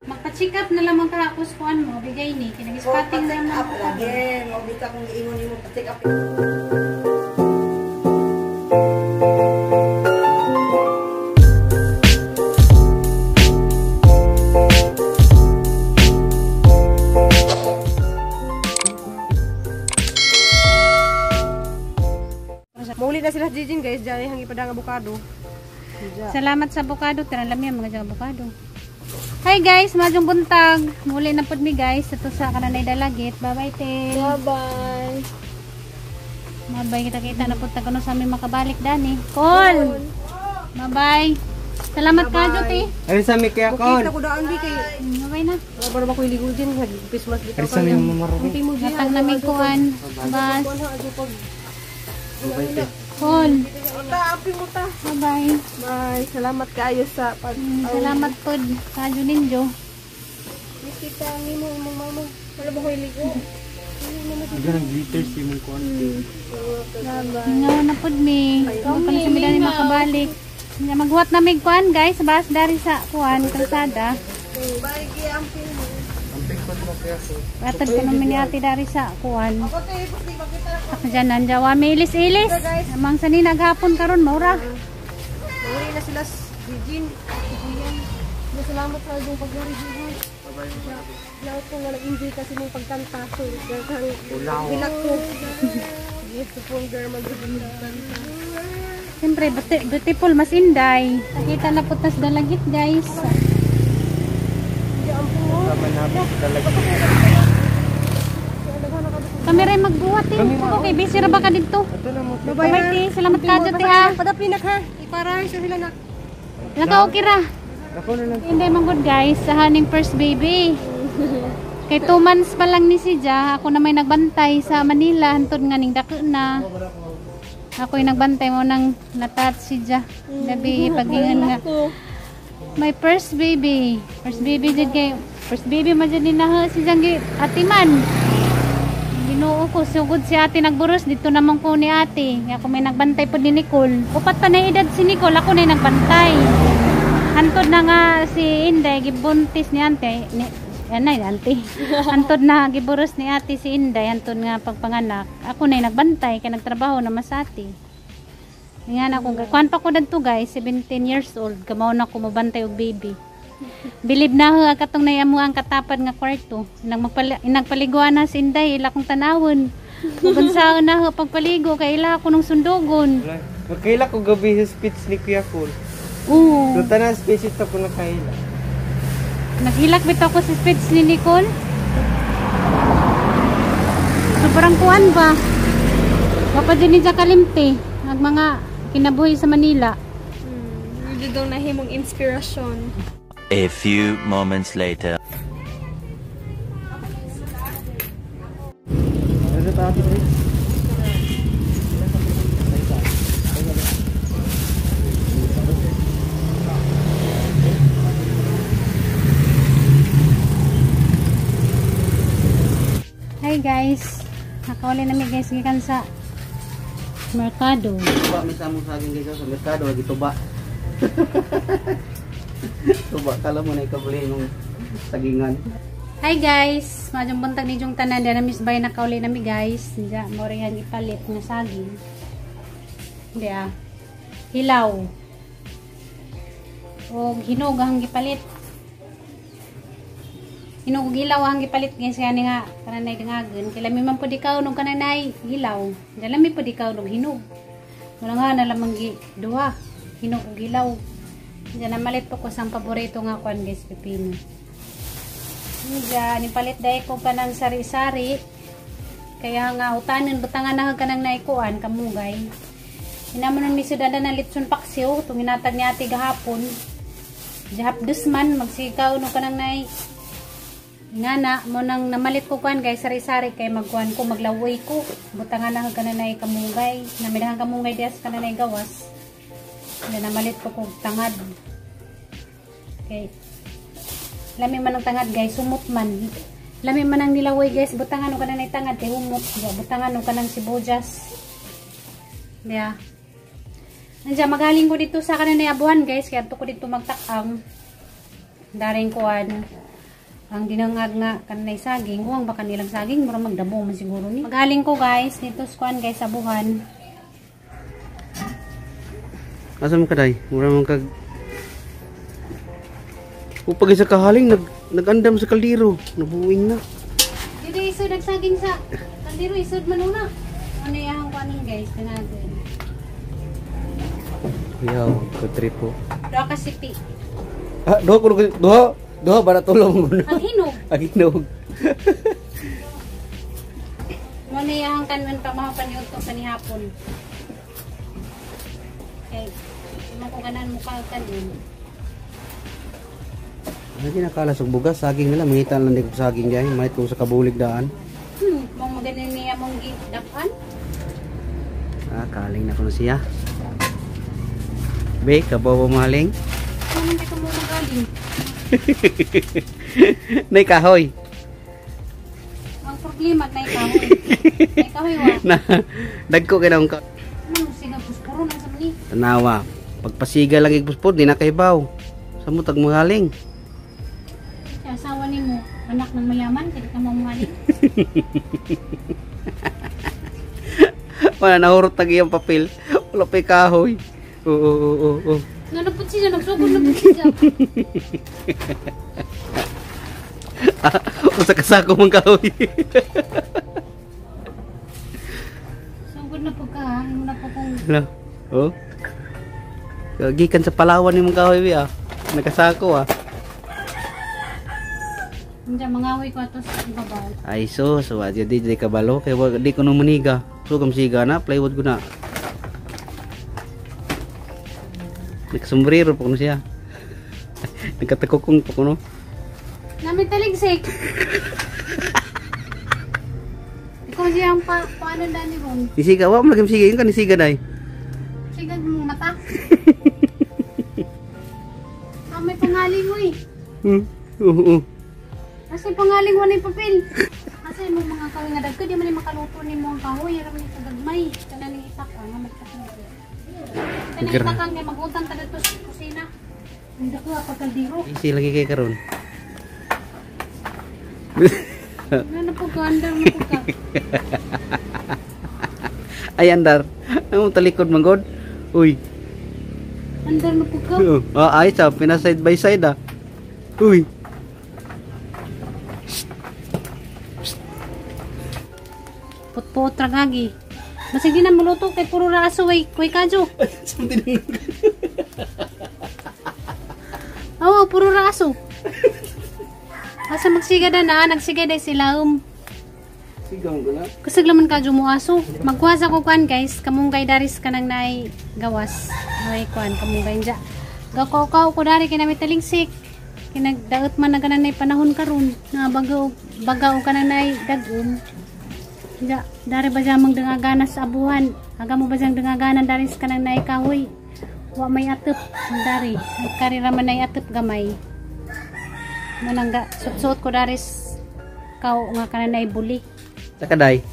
Magpa-check up na lamang kahapos kuan mo, bigay ni kinag-spotting na up naman ko. Lagi. Mabita kong giingon nimo pa-check up. Mauli na sila Jijin guys, diyan ang ipadang abukado. Salamat sa abukado, tira lami ang mga dyan abukado. Hi guys, madyong buntag. Muli na pud mi guys, ito sa kananay dalagit. Bye-bye, Tel. Bye-bye. Bye-bye, kita-kita na pud ta kuno sa amin makabalik dani. Call. Bye-bye. Salamat ka, Juti. Ay sa mi kaya kon. Bukit na ko daan bi kay. Bye-bye na. Wala ba ko iligo din, nag-Christmas dito. Ay sa mi mamarami. Unti mo diyan. Natang namin kuan. Bas. Bye te. Call. Ta, api mo ta. Bye-bye. Bye. Salamat kaayo sa pag Salamat pod, Kadyo ninyo. Miss kita nimo imong mama. Wala ba ko iligo? Dagan ang glitter si mong kuan. Ingaw na pod mi. Huwag ka na sa midani makabalik. Nga, maghuwat na mig kuan guys, bas dari sa kuan kalsada. Bye, giampin mo. Amping kon mo kaya ko. Atad ko naman ni ate dari sa kuan. Ako tayo, pag makita na Diyan nandiyan, may ilis-ilis. Amang sani naghapon karon maura. Mauli na sila Jijin. Kuyan. Salamat sa akong pag-uri, Jijin. Lahat ko nga nag-enjoy kasi mong pagkanta. So, Ulaw. bilak ko. Beautiful girl, mag-kanta. Siyempre, beautiful mas inday. Nakita na po tas dalagit guys. Tama na talaga. Kami rin magbuhat eh. Okay, busy ra ba ka dito? Ato na mo. Bye-bye, Bye, te. Salamat ka, Juti, ha. Padaplinak ha. Iparahan sa sila na. Naka-okay ra. Ako na lang. Hindi man good guys, sa haning first baby. Kay 2 months pa lang ni si Ja, ako na may nagbantay sa Manila, hantod nga ning dako na. Ako yung nagbantay mo nang natat si Ja. Gabi pagingan nga. My first baby. First baby jud kay first baby man jud ni na si Jang gi ate man. Ginoo ko sugod si ate nagburos dito naman ko ni ate. Ako may nagbantay pod ni Nicole. Upat pa na edad si Nicole, ako na nagbantay. Hantod na nga si Inday gibuntis ni ante ni anay ante. Hantod na giburos ni ate si Inday hantod nga pagpanganak. Ako na nagbantay kay nagtrabaho na mas ate. Nga na akong kuan pa ko dadto guys, 17 years old, kamaw na ko mobantay og baby. Bilib na ho katong nayamo ang katapad nga kwarto. Inagpaliguan na si Inday ila kong tanawon. Ug unsaon na ho pagpaligo kay ila ako nung sundugon. Magkaila ko gabi sa speech ni Kuya Cole. Oo. So tanan speech ito ko nakaila. Naghilak bitaw ko sa speech ni Nicole. Sobrang kuan ba? Wapa dyan ni kalimte. Ang mga kinabuhi sa Manila. Hindi daw nahimong inspirasyon. A few moments later. Ano ta ate Pris? Hi guys. Nakauli na mi guys gikan sa merkado. Tuba mi sa among saging guys sa merkado lagi tuba. Tuba kala mo na ikabuli ng sagingan. Hi guys, madyong buntag ni Jong tanan diyan na Miss Bay nakauli na mi guys. Diya mo rin ipalit nga saging. Diya. Hilaw. Og hinog ang gipalit. Hinog og hilaw ang gipalit guys kani nga kananay dangagon. Kay lami man pud ikaw nung kananay hilaw. Diya lami pud ikaw nung hinog. Wala nga na lamang gi duha. Hinog og hilaw. Diya namalit po ko sa paborito nga kuan guys, pipino. Diya nipalit dai ko kanang sari-sari. Kaya nga utanon butangan na kanang naikuan kamugay. Hinamon nun mi sudada na litson paksiw tung hinatag ni ate gahapon. Jahap dusman magsikaw no kanang nay. Nga na mo nang namalit ko kuan guys sari-sari kay magkuan ko maglaway ko. Butangan na kanang nay kamugay. Namidahan kamugay dias kanang nay gawas. Diya namalit ko kog tangad. Okay. Lami man ang tangad guys, sumot man. Lami man ang nilaway guys, butangan og kanang tangad kay humot. Diya, butangan og kanang sibuyas. Diya. Nandiyan magaling ko dito sa kanang abuhan guys, kaya ko dito magtakang. Daring kuan. Ang dinangag nga kanay saging, uwang ba kanilang saging, mura magdabo man siguro ni. Magaling ko guys, dito sa kuan guys, sabuhan. Asa man kaday? Mura man kag upag isa kahaling nagandam sa kaldero, nabuing na. Dito isod nagsaging sa kaldero, isod man una. Ano iyang kuanon guys, tanagon. Kuyaw, ko tripo. Duha ka sipi. Ah, duha ko duha. Duha bara tulong mo na. Ang hinog. Ang hinog. Mo na iyang kanon pa mga paniudto panihapon. Okay. Mo ko ganan mo ka kanon. Lagi nakala sa bugas, saging nila, mangita lang di ko saging diay, mahit ko sa kabulig daan. Mong maganin niya mong gidapan. Ah, kaling na ko na siya. Be, kabaw ba mahaling? Ano man ka mo magaling? Nay kahoy. Ang problema nay kahoy. Nay kahoy wa. Na dagko kay naong ka. Ano siga puspuro na sa mani. Tanawa. Pagpasiga lang igpuspor di na kaybaw. Sa mo tag mahaling. Sa asawa nimo, anak ng mayaman, kay ka mamahalin. Wala nahurot tag iyang papel. Wala pa'y kahoy. Oo, oo, oo, oo. Nanapot siya, nagsugod na po siya. Usa ka sako mong kahoy. Sugod na po ka, ha? Imo na po kung Hala. Oh. Gikan sa Palawan imong kahoy bi ah. Nakasako ah. Hindi, mangaway ko ato sa ibabaw. Ay so, so adyo di di kabalo kay wa di ko no maniga. So kam siga na plywood ko na. Nagsombrero pa kuno siya. Nagkatakukong pa kuno. Namin taligsik. Ikaw siya ang paano dani ron. Isiga wa mo lagi siga yun kan isiga dai. Sigag mong mata. Ah, may pangaling mo eh. Oo. Kasi pangaling mo na yung papel. Kasi mo mga kahoy nga dagko, di man ni makaluto ni mo ang kahoy. Aram ni kagagmay. Tanan ni itak ah, nga magtakang. Tanan itakang kay magutang ta dito sa kusina. Hindi ko pagkaldero. Isi lagi kay karon. Ano po ka, andar mo po ka. Ay andar. Ang talikod man god. Uy. Andar na po ka. Ah, ay sa pina side by side ah. Uy. Putput ragagi. Basig di na muluto kay puro ra aso way kuy kadyo. Oo, puro ra aso. Asa magsiga na na, nagsiga day sila Siga mo na. Kusog laman kadyo mo aso. Magkuha sa ko kuan guys, kamunggay daris kanang nay gawas. Ay kuan kamunggay dya. Gakaw-kaw ko dari kay nami talingsik. Kinagdaot man na kanan nay panahon karon nga bagaw bagaw kanang nay dagom. Ja, dari ba siya mang dangagana sa abuhan? Aga mo ba siyang dangagana dari sa kanang naay kahoy? Wa may atop dari. Nagkari ra man nay atop gamay. Manangga suot-suot ko dari kaw nga kanang naay buli. Sakaday.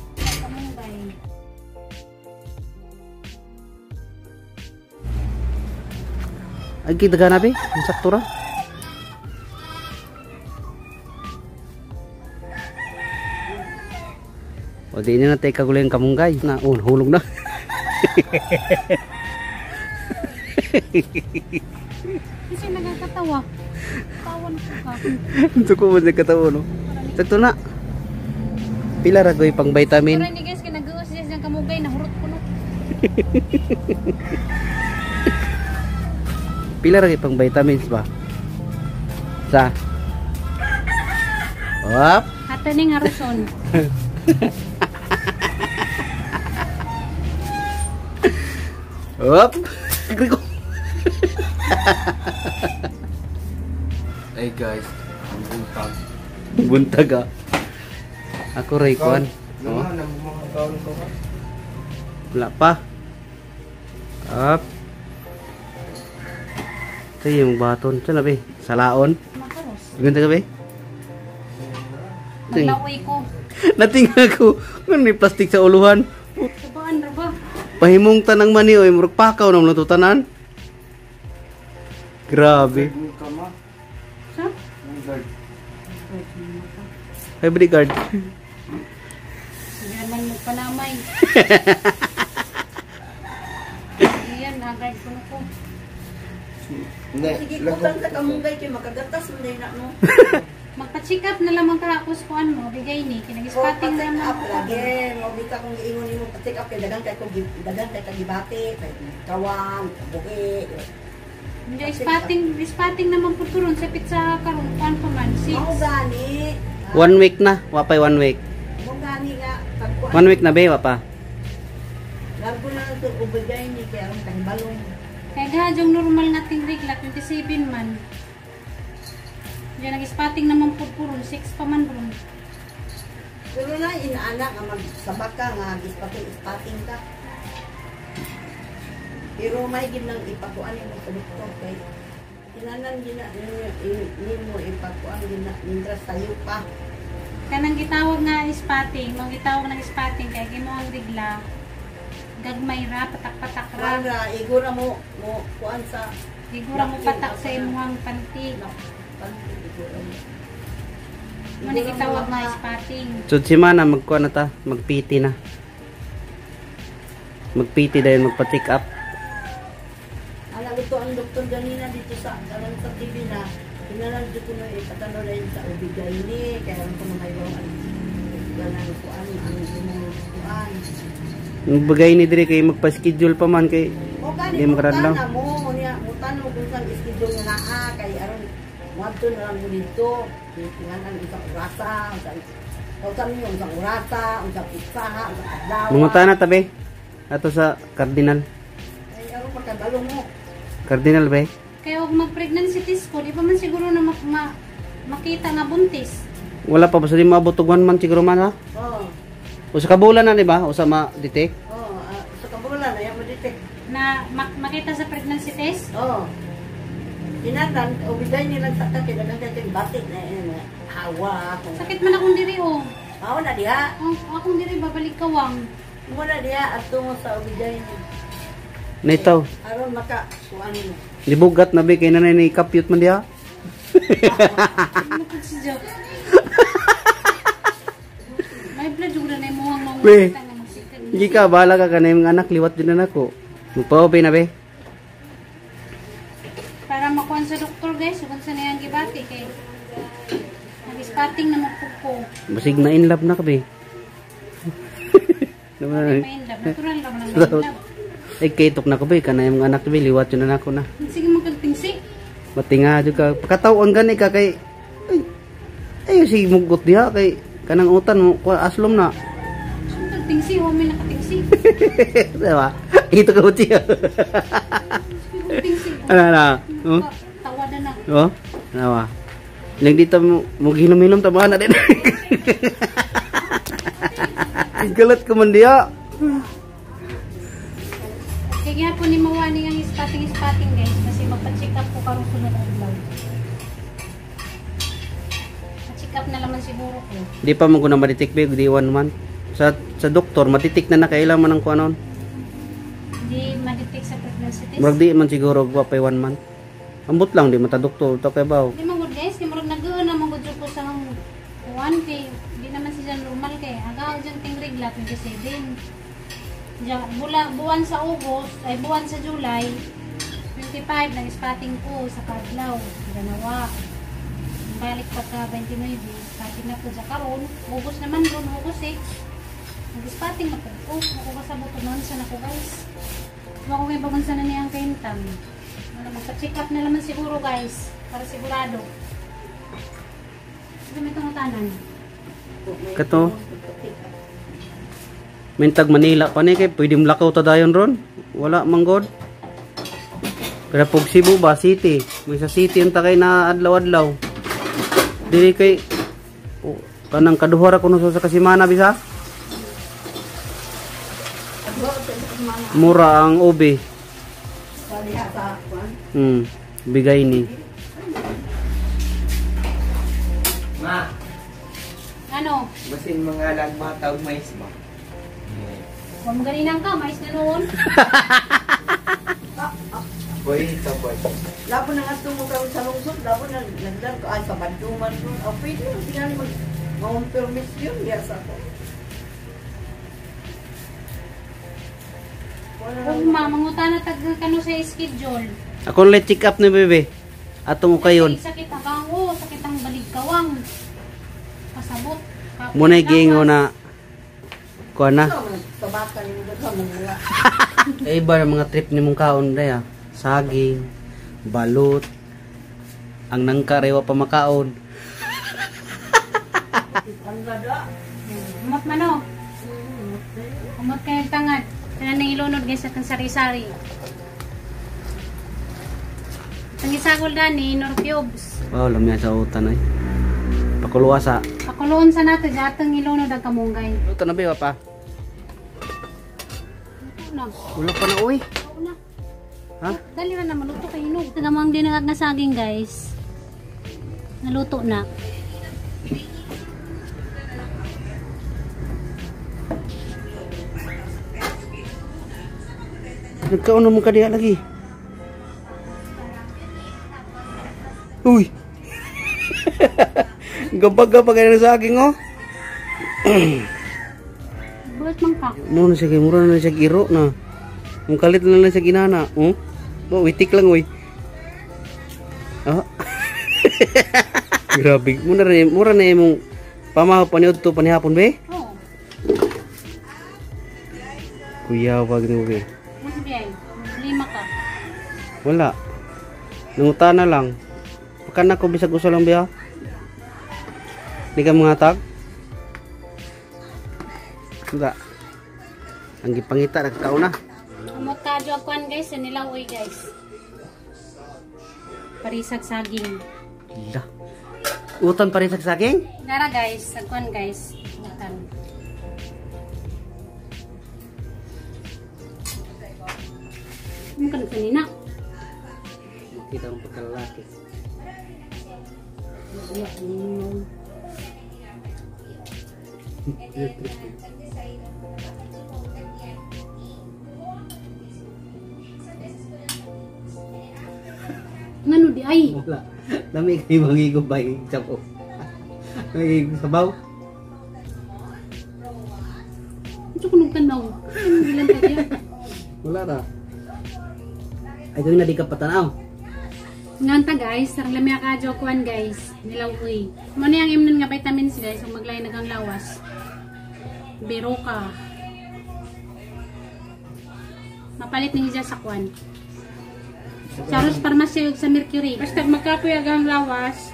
Ay kita na be, sakto ra. O di na natin kaguling kamunggay na oh, hulog na. Kasi nagkakatawa. Tawan ko ka. Ito ko mo nagkatawa no. Sakto na. Pila ra ko'y pang vitamin. Pero hindi guys, kaya nag-uos siya siyang kamugay, nahurot ko no. Pila ra ko'y pang vitamins ba? Sa. Op. Hataning haruson. Op. Agree ko. Hey guys, ang buntag. Buntag ah. Ako ray kuan. Oh. Wala pa. Up. Ito yung baton. Ito na be. Salaon. Makaros. Ganda ka be? Ting. Maglaway ko. Natinga ko. Ano may plastic sa uluhan? Sabaan ra ba? Pahimong tanang mani oy, murag pakaw na mo tanan. Grabe. Sa? Ay, bodyguard. Sige naman mo panamay. Ayan, nagay ko na ko. Sige, kutan sa kamunggay kay makagatas man na no. Magpa-check up na lamang ka ako sa kuan mo, bigay ni. Kinag-spotting Pa-check naman up ko. lagi. Mo bita kong giingon nimo pa-check up kay dagan kay ko dagan kay kagibati, kay kawang, kabuhi. Hindi, spotting naman po turon sa pizza karon kuan pa man, 6. Mao gani. One week na. Wapay one week. Mao gani nga pagkuan. One week na be, wapa. Largo na lang ito ubigay ni kay aron kahibalong. Kaya gadyong normal nga ting regla, 27 man. Diyan nag-spotting naman po puron, 6 pa man ron. Pero na inaana nga magsabak ka nga ispating ka. Pero may ginang ipakuan nimo sa doktor kay tinanan gina nimo ipakuan gina mintras sayo pa. Kanang gitawag nga spotting, mo gitawag ng spotting kay gimo ang regla. Gagmay ra, patak-patak ra. Kuan ra igura mo mo kuan sa Igura mo patak sa imong panty. panty igura mo. Mo ni gitawag nga spotting. So, si Mana, magkuha na ta. Magpiti na. Magpiti dahil magpa-check up. Ala ito ang doktor ganina dito sa karon sa TV na tinanan ko na ipatano rin sa ubigay ni kaya aron ko mga ibaw ang ganan kuan ang imong kuan. Bagay ni dire kay magpa-schedule pa man kay O gani Di makaradlaw. mo niya mo tanong kung saan schedule nga naa kay aron moadto na lang mo dito. Tinganan isang orasa, unsang unsang ninyo unsang orasa, unsang pizzaha, unsang adlaw. Manguta na tabi. Ato sa Cardinal. Ay aron makabalo mo. Cardinal be. Kaya og mag-pregnancy test ko, di pa man siguro na makita nga buntis. Wala pa basta di maabot og 1 month siguro man ha. Oh. Usa ka bulan na di ba? Usa ma-detect. Oh, sa kabulan ay mo detect. Na makita sa pregnancy test? Oh. Tinatan, ubiday nilang sa kay dagang kay batik na hawa. Sakit man akong diri oh. Mao na diha. Ang akong diri babalik kawang. Mo na diha adto mo sa ubiday ni. Nitaw. Aron maka kuan mo. Libugat na be kay nanay ni kapyut man diha. Ano po si Joe? May blood yung na mo ang mga Be. Hindi ka bahala ka kanay mga anak liwat din na nako. Magpa-open na be. Para makuan sa doktor guys, kung sa niyang gibati kay nag-spotting na magpugpo. Basig na in love na ka be. May in love, natural lang na may in love. Ay kaitok na ko be kanay mga anak be liwat yun na nako na. Sige magkagtingsi. Matinga jud ka. Pagkataon gani ka kay ay sige mugot diha kay kanang utan mo kuha aslom na. Magkagtingsi, wa may nakatingsi. Diba? Ito ka uti. Tingsi. Ano na? Oh? Tawa na na. Oh? Ano ba? Lang dito mo ginom-hinom tama na din. Galat ko man diha. Kaya po ni Mawani ang spotting guys kasi magpa-check up ko karong sunod adlaw. Pa-check up na laman siguro ko. Di pa mo ko na ma-detect be, di 1 month. Sa doktor ma-detect na kailan man ang kuanon. Di ma-detect sa pregnancy test. Murag di man siguro wa pay 1 month. Ambot lang di mata doktor to kay baw. Di man good guys, di murag nag-uon na man gud ko sa kuan kay di naman siya normal kay aga dyan ting regla 27. Diyan, buwan sa August, ay buwan sa July 25 nag-spotting ko sa Kadlaw, Ganawa. Balik pa ka 29, spotting na po sa karon. August naman ron, August 6. Nag-spotting na po ko. Ako kasabot noon sa nako guys. Ako kay bagon sa na niyang kaintam. Ano, magpa-check up na naman siguro guys, para sigurado. Ito may tungutanan. Kato. Mintag Manila pa ni kay pwede mlakaw ta dayon ron. Wala man god. Pero pug Cebu ba city, may sa city unta kay na adlaw-adlaw. Dili kay oh, kanang kaduha ra kuno sa kasimana bisa. Mura ang ubi. Bigay ni. Ma. Ano? Basin mga lagbata og mais ba? Huwag mo ganinang ka, mais na noon. Boy, taboy. Labo na nga tungo karon sa lungsod, labo na nagdan ko ay sa Banduman ko. Oh, pwede lang tingali mag maong permission diya sa ako. Wala Ug ma, manguta na tag kano sa schedule. Ako let check up ni bebe. Atong ukayon. Sakit ang bango, sakit ang baligkawang. Pasabot. Kapoy Muna lawas. giingo na kuha na. Sa bata ni mo daghan mga Eh, iba ang mga trip ni mong kaon day ah. Saging, balot, ang nangka rewa pa makaon. ang gada. Umot man oh. Umot kayong tangad. Kaya nang ilunod guys at ang sari-sari. Ang isagol dani, nor cubes. Wow, lamya sa utan ay. Pakuluwa sa. Pakuluon sa nato dyan atong ilunod ang kamunggay. Luto na ba pa? Luto na. Wala pa na uy. Luto na. Ha? Dali na naman, luto kay hinog. Tagamang dinagag na saging guys. Naluto na. Nagkaon naman ka diha lagi. Uy. Gabag-gabag na saging oh. Buhat man ka. Mo na siya kay mura na siya giro na. Ang kalit na lang siya ginana, oh. Bo, witik lang oy. Ah. Grabe, mura na imong pamahaw paniud to panihapon be. Oo. Kuya wag ni be. Mas biyay. Lima ka. Wala. Nangutana lang. Pakan ako bisag usa lang biya. Di ka mga tag? Hindi. Ang gipangita nagkaon na. Umot ka adyo akuan guys, sa nilaw oy guys. Parisag saging. La. Utan pa rin sa saging? Dara guys, sagkuan guys. Utan. Ano ka kanina? Makita mong pagkalalaki. Ngano di ay? Wala. Lami kay mangigo ba yung sabaw? Mangigo sabaw? Ano kunog tanaw? Ano bilang ka diya? Wala ra. Ay kung na di ka patanaw. Nganta guys, sarang lamya ka adyo akuan guys. Nilaw oy. Mo ni ang imnon nga vitamins guys, kung maglay nagang lawas. Biro ka. Mapalit ni siya sa kwan. Sa Rose Pharmacy ug sa Mercury. Basta magkapoy agang lawas.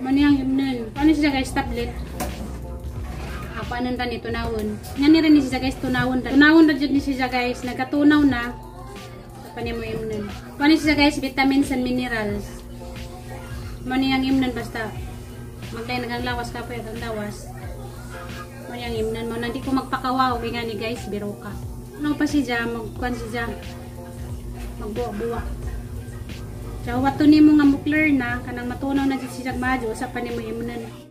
Mo ni ang imnon. Ano siya guys, tablet. Ako anong tani tunawon. Nga ni rin ni siya guys, tunawon. Tunawon ra jud ni siya guys, nagkatunaw na. Sa mo imnon. Ano siya guys, vitamins and minerals. Mo ni ang imnon basta maglay nagang lawas kapoy agang lawas. Mo ni ang imnon mo na di ko magpakawaw nga ni guys, biro ka. Ano pa siya magkuan siya magbuwa-buwa. Sa wato nimo nga mukler na kanang matunaw na jud siya madyo sa pa nimo imnon.